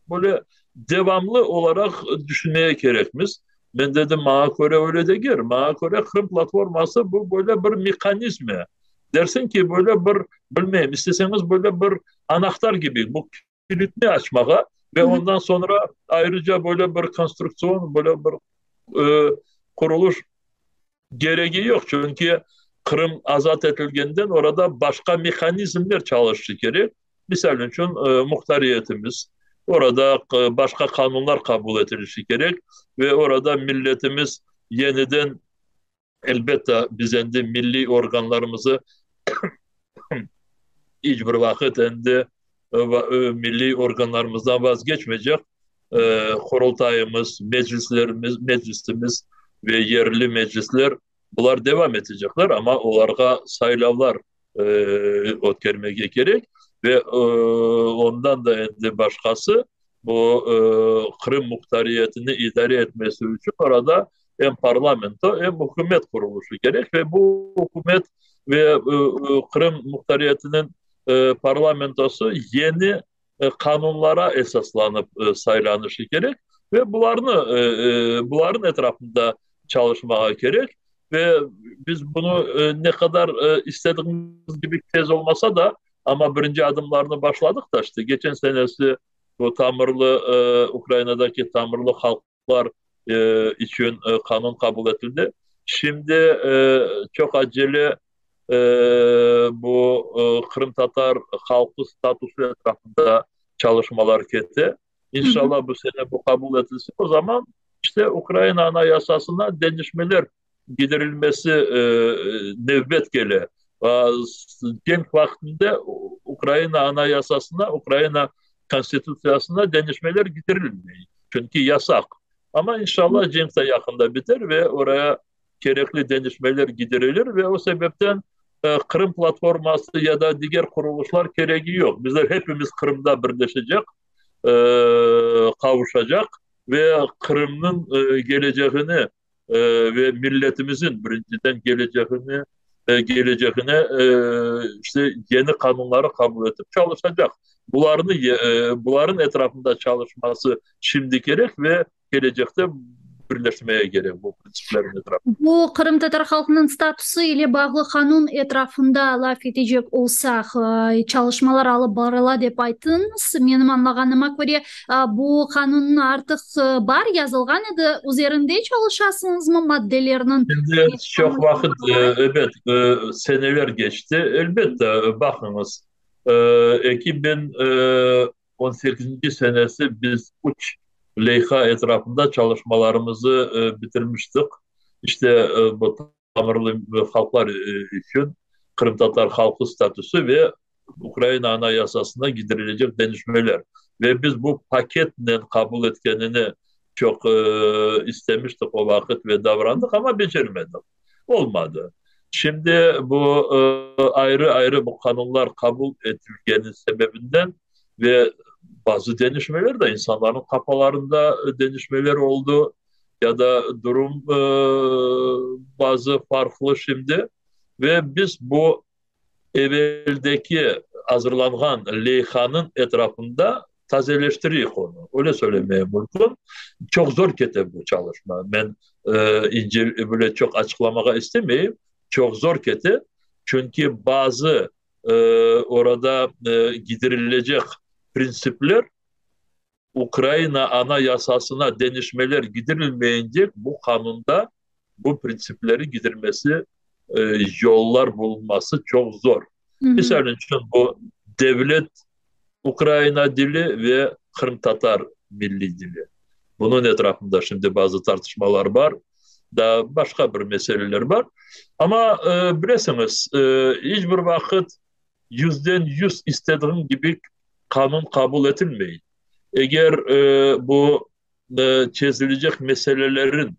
böyle devamlı olaraq düşünmeye kerekmiz. Men dedim, maña köre öyle degil. Maña köre Qırım platforması bu böyle bir mehanizmi. Dersiñ ki, böyle bir, bilmeyim, isteseñiz böyle bir anahtar kibi, bu kilitni açmağa ve ondan soñra ayrıca böyle bir konstruktsion, böyle bir quruluş keregi yoq. Çünki Qırım azat etilgenden orada başqa mehanizmler çalışışı kerek. Misal içün, muhtariyetimiz, orada başqa qanunlar qabul etilişi kerek ve orada milletimiz yeniden, elbette, biz endi milliy organlarımızı iç bir vaqıt endi milliy organlarımızdan vazgeçmeycek, Qurultayımız, meclislerimiz, meclisimiz ve yerli meclisler, bular devam etecekler, amma olarğa saylavlar ötkermege kerek ve ondan da endi başqası, bu Qırım muhtariyetini idare etmesi içün orada em parlamento, em ükümet qurulışı kerek ve bu ükümet ve Qırım muhtariyetiniñ parlamentosı yeni qanunlara esaslanıp saylanışı kerek ve bularnı bularnıñ etrafında çalışmağa kerek ve biz bunı ne qadar istediğimiz kibi tez olmasa da, amma birinci adımlarnı başladıq da, işte geçen senesi bu tamırlı Ukrainadaki tamırlı halqlar içün qanun qabul etildi. Şimdi çoq acele bu qırımtatar halqı statusı etrafında çalışmalar kete. İnşallah bu sene bu qabul etilse, o zaman işte Ukraina Anayasasına deñişmeler giderilmesi nevbet kele. Cenk vaqtında Ukraina Anayasasına, Ukraina Konstitutsiyasına deñişmeler giderilmey, çünki yasaq. Amma inşallah cenk de yaqında biter ve oraya kerekli deñişmeler giderilir ve o sebepten Qırım platforması ya da diger qurulışlar keregi yoq. Bizler hepimiz Qırımda birleşecek, qavuşacaq ve Qırımnıñ keleceğini ve milletimizin birinciden keleceğini keleceğine işte yeni qanunları qabul etip çalışacaq. Bularnı bularnıñ etrafında çalışması şimdi kerek ve kelecekte birleşmeye kerek bu printsiplerniñ etrafında. Bu qırımtatar halqınıñ statusı ile bağlı qanun etrafında laf etecek olsaq, çalışmalar alıp barıla dep ayttıñız. Menim añlağanıma köre, bu qanunnı artıq bar, yazılğan edi. Üzerinde çalışasıñızmı maddelerniñ? Şimdi çoq vaqıt, ebet, seneler keçti. Elbette, baqıñız, 2018-nci senesi biz üç leyha etrafında çalışmalarımızı bitirmiştik. İşte, bu tamırlı halqlar içün qırımtatar halqı statusı ve Ukraina Anayasasına giderilecek deñişmeler. Ve biz bu paketnen qabul etkenini çoq istemiştik o vaqıt ve davrandıq, amma becermedik. Olmadı. Şimdi bu ayrı-ayrı bu qanunlar qabul etilgeni sebebinden ve bazı deñişmeler de insanlarnıñ qafalarında deñişmeler oldı ya da durum bazı farqlı şimdi ve biz bu eveldeki azırlanğan leyhanıñ etrafında tazeleştiriyik onı, öyle söylemeye mümkün. Çoq zor kete bu çalışma. Men ince böyle çoq açıqlamağa istemeyim. çoq zor kete, çünki bazı orada gidirilecek printsipler Ukraina Anayasasına deñişmeler gidirilmeyince bu qanunda bu printsipleri gidirmesi, yollar bulunması çoq zor. Misal içün, bu devlet Ukraina dili ve qırımtatar milliy dili. Bunıñ etrafında şimdi bazı tartışmalar bar, daa başqa bir meseleler bar. Amma, bilesiñiz, iç bir vaqıt 100% istediğin kibi qanun qabul etilmey. Eger bu çezilecek meselelerin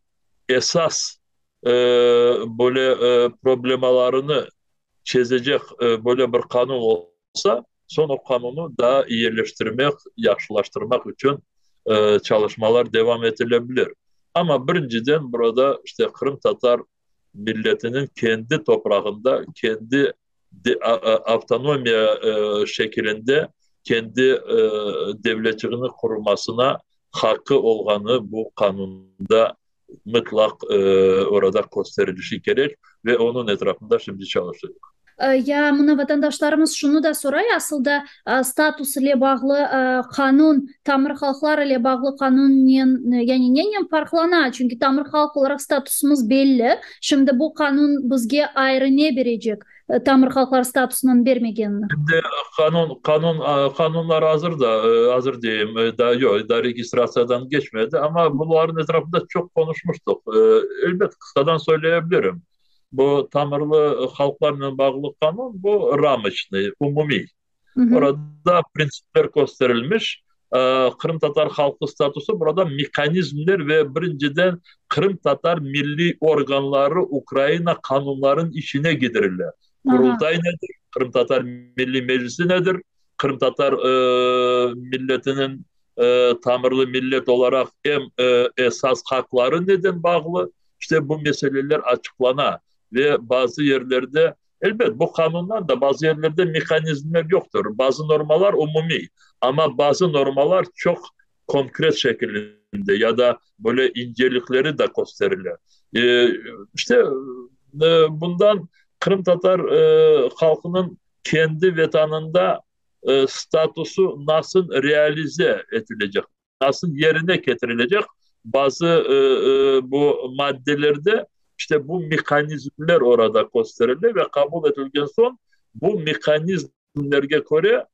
esas böyle problemalarını çezecek böyle bir qanun olsa, soñ o qanunı daa iyeleştirmek, yahşılaştırmaq içün çalışmalar devam etilebilir. Amma birinciden burada işte qırımtatar milletiniñ kendi toprağında, kendi avtonomiya şekilinde kendi devletçigini qurmasına haqqı olğanı bu qanunda mıtlaq orada kösterilişi kerek ve onıñ etrafında şimdi çalışırıq. Ya mına vatandaşlarımız şunı da soray, asılda status ile bağlı qanun tamır halqlar ile bağlı qanunnen, yani nenen farqlana? Çünki tamır halq olaraq statusımız belli. Şimdi bu qanun bizge ayrı ne berecek, tamır halqlar statusınıñ bermegenini? Şimdi qanun, qanun, qanunlar azır da, azır deyim, daa yoq, daa registratsiyadan keçmedi, amma bularnıñ etrafında çoq qonuşmıştıq. Elbet, qısqadan söyleye bilirim. Bu tamırlı halqlarnen bağlı qanun, bu ramoçnıy, umumiy. Orada printsipler kösterilmiş. Qırımtatar halqı statusı burada mehanizmler ve birinciden qırımtatar milliy organları Ukraina qanunlarınıñ içine gidirile. Qurultay nedir? Qırımtatar Milliy Meclisi nedir? Qırımtatar milletiniñ tamırlı millet olaraq em esas haqları neden bağlı? İşte bu meseleler açıqlana ve bazı yerlerde, elbet, bu qanundan da bazı yerlerde mehanizmler yoqtır. Bazı normalar umumiy, amma bazı normalar çoq konkret şekilinde ya da böyle incelikleri de kösterile. İşte, bundan qırımtatar halqınıñ kendi vetanında statusı nasıl realize etilecek, nasıl yerine ketirilecek, bazı bu maddelerde işte bu mehanizmler orada kösterile ve qabul etilgen soñ bu mehanizmlerge köre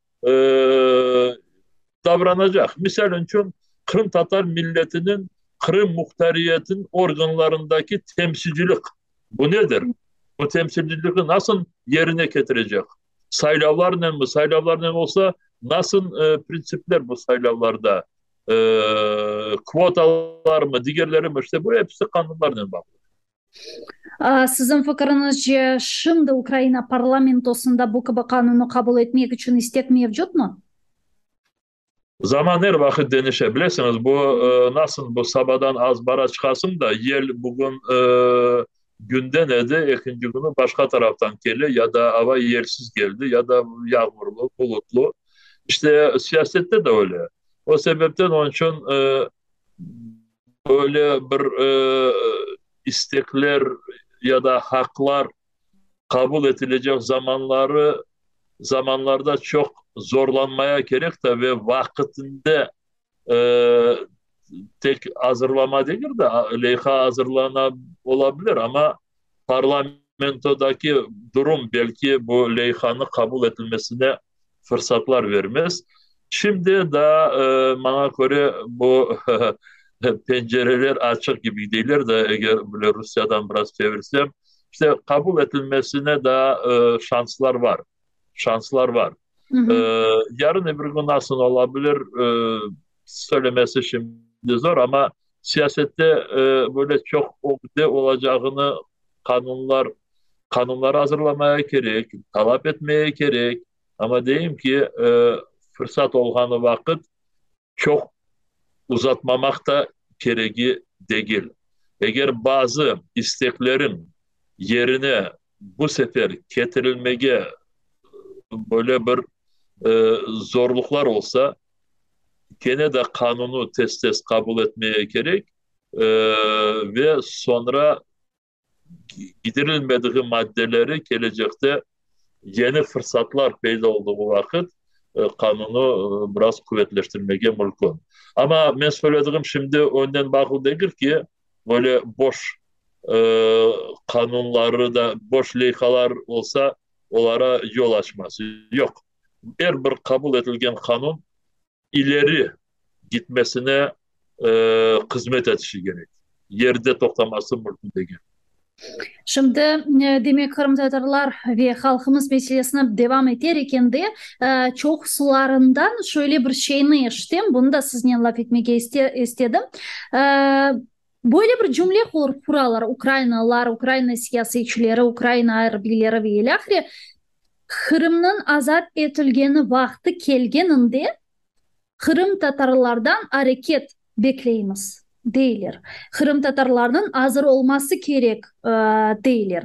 davranacaq. Misal içün, qırımtatar milletiniñ Qırım muhtariyetiniñ organlarındaki temsilcilik, bu nedir? Bu temsilcilikni nasıl yerine ketirecek? Saylavlarnen mi? Saylavlarnen olsa, nasıl printsipler bu saylavlarda? Kvotalarmı, digerlerimi? İşte bu episi qanunlarnen bağlı. Siziñ fikiriñizce, şimdi Ukraina parlamentosında bu kibi qanunnı qabul etmek içün istek mevcutmı? Zaman er vaqıt deñişe. Bilesiñiz, bu nasıl bu sabadan azbara çıqasıñ da, yel bugün günden edi, ekinci künü başqa taraftan kele, ya da ava yelsiz keldi, ya da yağmurlı, bulutlı. İşte, siyasette de öyle. O sebepten, onıñ içün böyle bir istekler ya da haqlar qabul etilecek zamanları, zamanlarda çoq zorlanmaya kerek de ve vaqıtında tek azırlama degil de, leyha azırlana ola bilir, amma parlamentodaki durum belki bu leyhanı qabul etilmesine fırsatlar vermez. Şimdi daa, maña köre, bu pencereler açıq kibi deyler de, eger böyle Rusiyadan biraz çevirsem, işte qabul etilmesine daa şanslar bar, şanslar bar. Yarın öbür kün nasıl ola bilir, söylemesi şimdi zor, amma siyasette böyle çoq ögde olacağını qanunlar, qanunlar azırlamaya kerek, talap etmeye kerek, amma deyim ki, fırsat olğanı vaqıt çoq uzatmamaq da keregi degil. Eger bazı isteklerin yerine bu sefer ketirilmege böyle bir zorluqlar olsa, kene de qanunı tez-tez qabul etmege kerek ve soñra. Gidirilmediği maddeleri kelecekte yeni fırsatlar peyda olduğu vaqıt qanunı biraz quvetleştirmege mülkün. Amma men söylediğim şimdi onen bağlı degil ki, böyle boş qanunları da, boş leyhalar olsa, olara yol açması. Yoq. Er bir qabul etilgen qanun ileri gitmesine hızmet etişi kerek, yerde toqtaması mümkün degil. Şimdi, demek, qırımtatarlar ve halqımız meselesini devam eter ekende, çoqsularından şöyle bir şeyni eşitem, bunı da siznen laf etmege istedim. Böyle bir cümle quralar ukrainalılar, Ukraina siyasetçileri, Ukraina arbiyleri ve ilâhre, Qırımnıñ azat etilgeni vaqtı kelgeninde qırımtatarlardan areket bekleymiz, deyler. Qırımtatarlarnıñ azır olması kerek, deyler.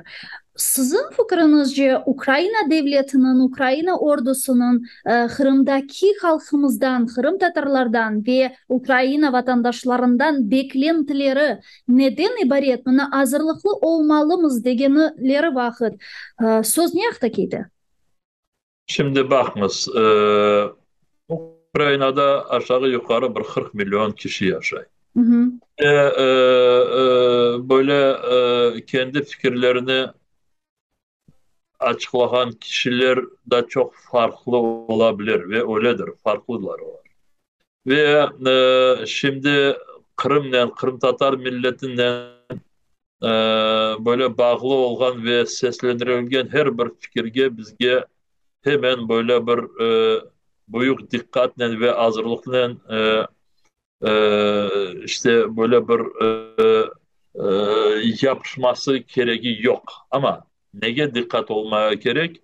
Siziñ fikriñizce, Ukraina devletiniñ, Ukraina ordusınıñ Qırımdaki halqımızdan, qırımtatarlardan ve Ukraina vatandaşlarından beklentileri neden ibaret, mına azırlıqlı olmalımız degenleri vaqıt söz ne aqta kete? Şimdi baqıñız, Ukrainada aşağı-yuqarı bir 40 million kişi yaşay. Ve böyle kendi fikirlerini açıqlağan kişiler da çoq farqlı ola bilir ve öyledir, farqlıdırlar olar. Ve şimdi Qırımnen, qırımtatar milletinen böyle bağlı olğan ve seslendirilgen her bir fikirge bizge hemen böyle bir büyük diqqatnen ve azırlıqnen işte böyle bir yapışması keregi yoq. Amma nege diqqat olmaya kerek?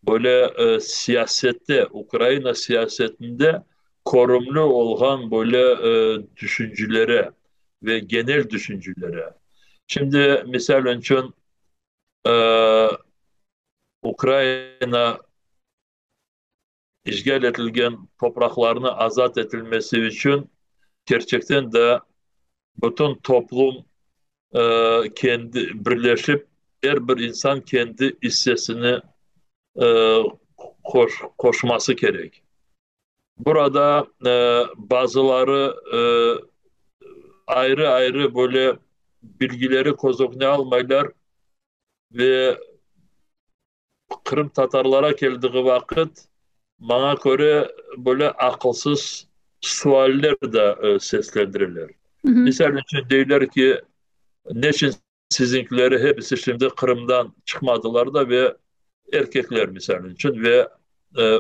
Böyle siyasette, Ukraina siyasetinde körümli olğan böyle tüşüncilere ve genel tüşüncilere. Şimdi, misal içün, Ukraina işğal etilgen topraqlarnı azat etilmesi içün kerçekten de bütün toplum kendi birleşip, er bir insan kendi issesini qoşması kerek. Burada bazıları ayrı-ayrı böyle bilgileri köz ögüne almaylar ve Qırımtatarlara keldiği vaqıt, maña köre, böyle aqılsız sualler da seslendireler. Misal içün, deyler ki, neçün siziñkileri hepisi şimdi Qırımdan çıqmadılar da ve erkekler, misal içün, ve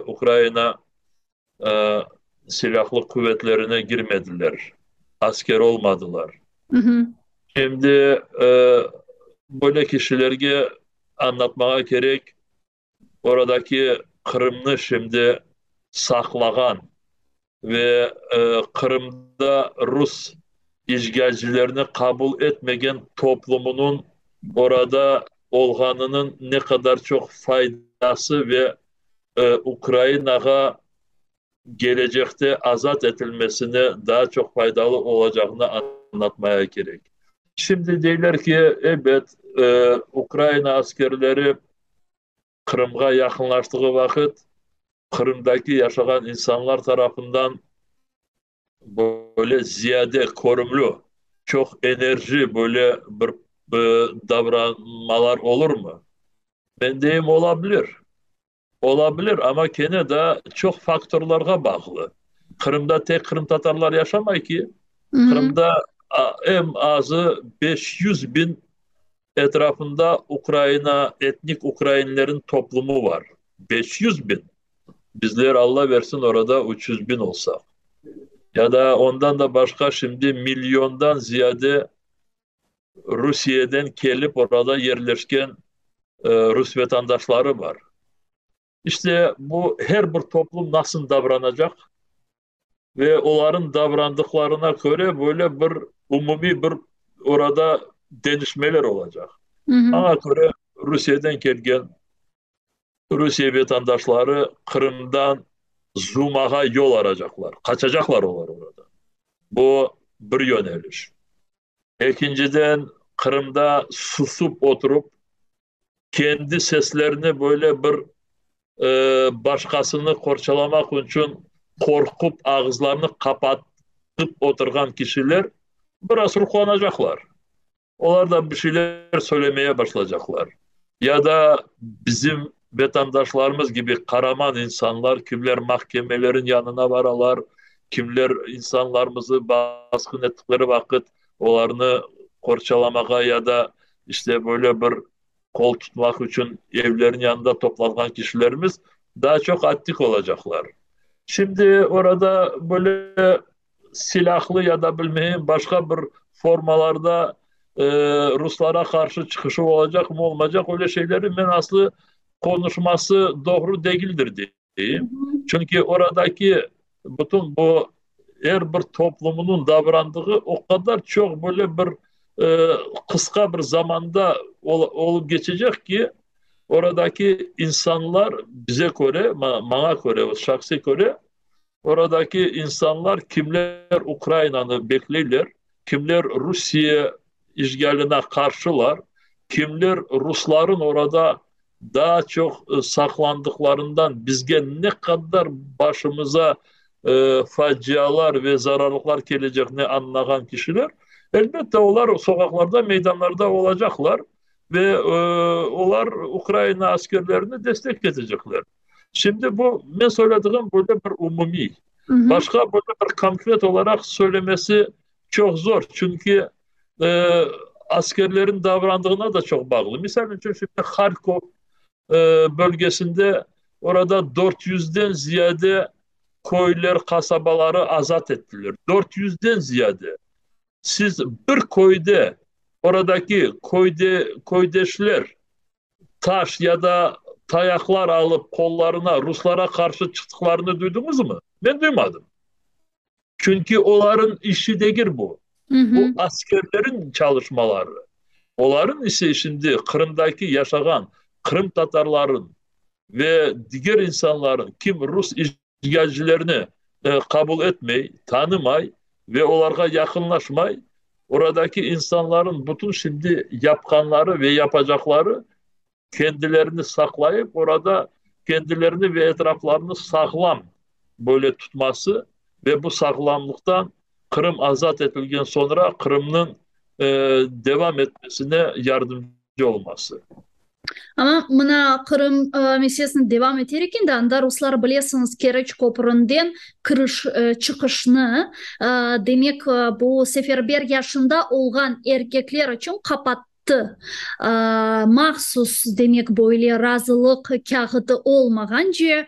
Ukraina silâhlı quvetlerine girmediler, asker olmadılar. Şimdi böyle kişilerge añlatmağa kerek, oradaki Qırımnı şimdi saqlağan ve Qırımda rus işğalcilerini qabul etmegen toplumınıñ orada olğanınıñ ne qadar çoq faydası ve Ukrainağa gelecekte azat etilmesine daa çoq faydalı olacağını añlatmaya kerek. Şimdi deyler ki, ebet, Ukraina askerleri Qırımğa yaqınlaştığı vaqıt Qırımdaki yaşağan insanlar tarafından böyle ziyade körümli, çoq enerji böyle bir davranmalar olurmı? Men deyim, ola bilir. Ola bilir, amma kene de çoq faktorlarğa bağlı. Qırımda tek qırımtatarlar yaşamay ki. Qırımda eñ azı 500 biñ etrafında Ukraina, etnik ukrainlerniñ toplumı bar. 500 biñ. Bizler, Alla versin, orada 300 biñ olsaq. Ya da ondan da başqa şimdi milliondan ziyade Rusiyeden kelip orada yerleşken rus vatandaşları bar. İşte bu her bir toplum nasıl davranacaq ve olarnıñ davrandıqlarına köre böyle bir umumiy bir orada deñişmeler olacaq. Maña köre, Rusiyeden kelgen Rusiye vatandaşları Qırımdan zumağa yol aracaqlar, qaçacaqlar olar oradan. Bu bir yöneliş. Ekinciden, Qırımda susıp oturup, kendi seslerini böyle bir başqasını qorçalamaq içün qorqup ağızlarını qapatıp oturğan kişiler biraz ruhlanacaqlar. Olar da bir şeyler söylemeye başlaycaqlar. Ya da bizim vatandaşlarımız gibi qaraman insanlar, kimler mahkemelerin yanına varalar, kimler insanlarımızı basqın ettikleri vaqıt olarnı qorçalamağa ya da işte böyle bir qol tutmaq içün evlerniñ yanında toplanğan kişilerimiz daa çoq aktiv olacaqlar. Şimdi orada böyle silahlı ya da bilmeyim başqa bir formalarda ruslara qarşı çıqışı olacaqmı, olmaycaq, öyle şeyleri men aslı qonuşması doğru degildir deyim. Çünki oradaki bütün bu er bir toplumınıñ davrandığı o qadar çoq böyle bir qısqa bir zamanda olıp geçecek ki, oradaki insanlar bize köre, maña köre, şahsiy köre, oradaki insanlar kimler Ukrainanı bekleyler, kimler Rusiye işğaline qarşılar, kimler rusların orada daa çoq saqlandıqlarından bizge ne qadar başımıza facialar ve zararlıqlar kelecegini añlağan kişiler, elbette, olar soqaqlarda, meydanlarda olacaqlar ve olar Ukraina askerlerini destek etecekler. Şimdi bu, men söylediğim böyle bir umumiy. Başqa böyle bir konkret olaraq söylemesi çoq zor, çünki askerlerin davrandığına da çoq bağlı. Misal içün, şimdi Harkov bölgesinde orada 400-den ziyade köyler, qasabaları azat ettiler. 400-den ziyade. Siz bir köyde, oradaki köyde, köydeşler taş ya da tayaqlar alıp qollarına ruslara qarşı çıqtıqlarını duyduñızmı? Men duymadım. Çünki oların işi degil bu. Bu askerlerin çalışmaları. Oların ise şimdi Qırımdaki yaşağan qırımtatarların ve diger insanların, kim rus işğalcilerini qabul etmey, tanımay ve olarğa yaqınlaşmay, oradaki insanların bütün şimdi yapqanları ve yapacaqları kendilerini saqlayıp, orada kendilerini ve etraflarını sağlam böyle tutması ve bu sağlamlıqtan Qırım azat etilgen soñra Qırımnıñ devam etmesine yardımcı olması. Amma mına Qırım meselesini devam eter eken de, anda ruslar, bilesiñiz, Keriç köpründen kiriş, çıqışnı, demek, bu seferber yaşında olğan erkekler içün qapattı. Mahsus, demek, böyle razılıq kâğıtı olmağance,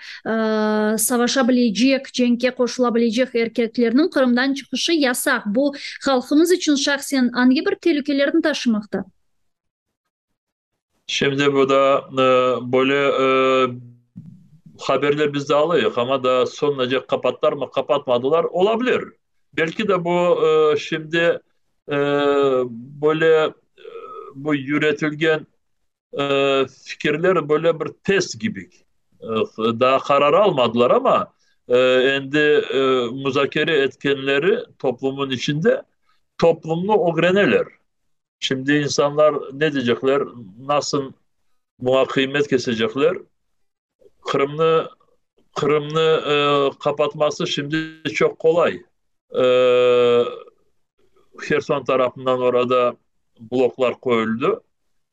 savaşa bilecek, cenkke qoşula bilecek erkeklerniñ Qırımdan çıqışı yasaq. Bu, halqımız içün şahsen angi bir telükelerni taşımaqta? Şimdi bu da böyle haberler biz de alayıq, amma da soñunace qapattılarmı, qapatmadılar, olabilir. Belki de bu şimdi böyle bu yürütilgen fikirler böyle bir test kibi. Daa qarar almadılar, amma endi muzakere etkenleri toplumın içinde toplumnı ögreneler. Şimdi insanlar ne diyecekler, nasıl buña qıymet kesecekler? Qırımnı Qırımnı qapatması şimdi çoq qolay. Herson tarafından orada bloklar qoyuldı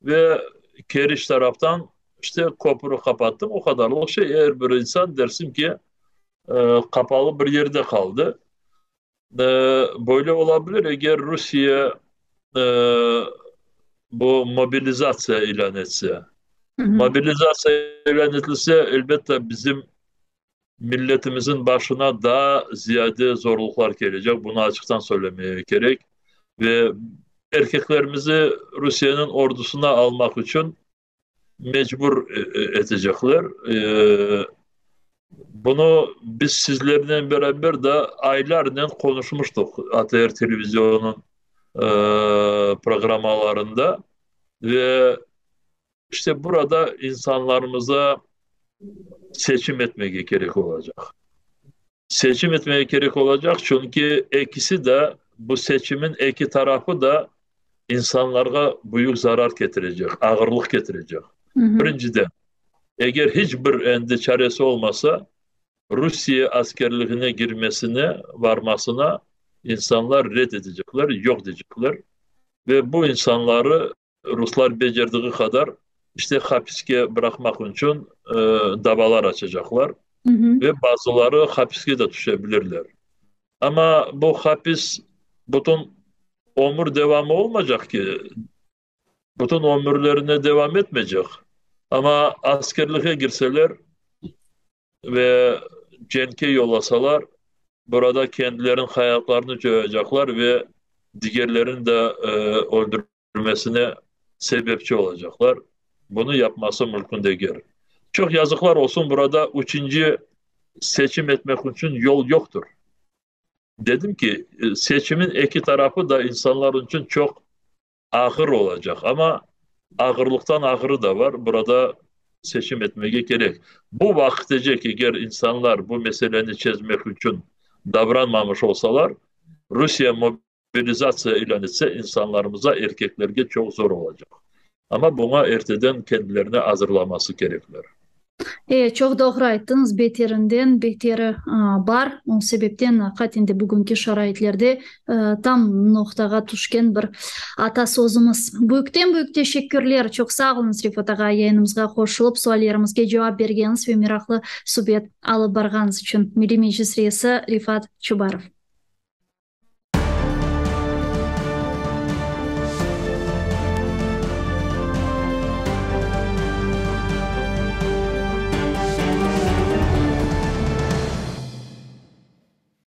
ve Keriç taraftan işte köprü qapattım, o qadarlıq şey. Er bir insan dersin ki, qapalı bir yerde qaldı. Böyle olabilir, eger Rusiye bu mobilizatsiya ilân etse. Mobilizatsiya ilân etilse, elbette, bizim milletimizin başına daa ziyade zorluqlar kelecek, bunı açıqtan söylemeye kerek. Ve erkeklerimizi Rusiyeniñ ordusına almaq içün mecbur etecekler. Bunı biz sizlernen beraber de aylarnen qonuşmıştıq ATR televizionınıñ programmalarında ve işte burada insanlarımıza seçim etmege kerek olacaq. Seçim etmege kerek olacaq, çünki ekisi de, bu seçimin eki tarafı da. insanlarğa büyük zarar ketirecek, ağırlıq ketirecek. Birinciden, eger hiç bir endi çaresi olmasa, Rusiye askerligine girmesine, varmasına insanlar red etecekler, yoq deycekler ve bu insanları ruslar becerdiği qadar işte hapiske bıraqmaq içün davalar açacaqlar ve bazıları hapiske de tüşebilirler. Amma bu hapis bütün ömür devamı olmaycaq ki, bütün ömürlerine devam etmeycek. Amma askerliğe girseler ve cenkke yollasalar, burada kendileriniñ hayatlarını coyacaqlar ve digerlerini de öldürmesine sebepçi olacaqlar. Bunı yapması mümkün degil. Çoq yazıqlar olsun, burada üçünci seçim etmek içün yol yoqtır. Dedim ki, seçimin eki tarafı da insanlar içün çoq ağır olacaq. Amma ağırlıqtan ağırı da var, burada seçim etmege kerek. Bu vaqıtecek eger insanlar bu meseleni çezmek içün davranmamış olsalar, Rusiye mobilizatsiya ilân etse, insanlarımıza, erkeklerge çoq zor olacaq. Amma buña erteden kendilerini azırlaması kerekler. E, çoq doğru ayttıñız, beterinden beteri bar. O sebepten, aqiqaten de, bugünki şaraitlerde tam noqtağa tüşken bir ata sözümiz. Büyükten-büyük teşekkürler, çoq sağ oluñız, Refat ağa, yayınımızğa qoşulıp, suallerimizge cevap bergeniñiz ve meraqlı subet alıp barğanıñız içün. Milliy Meclis reisi Refat Çubarov.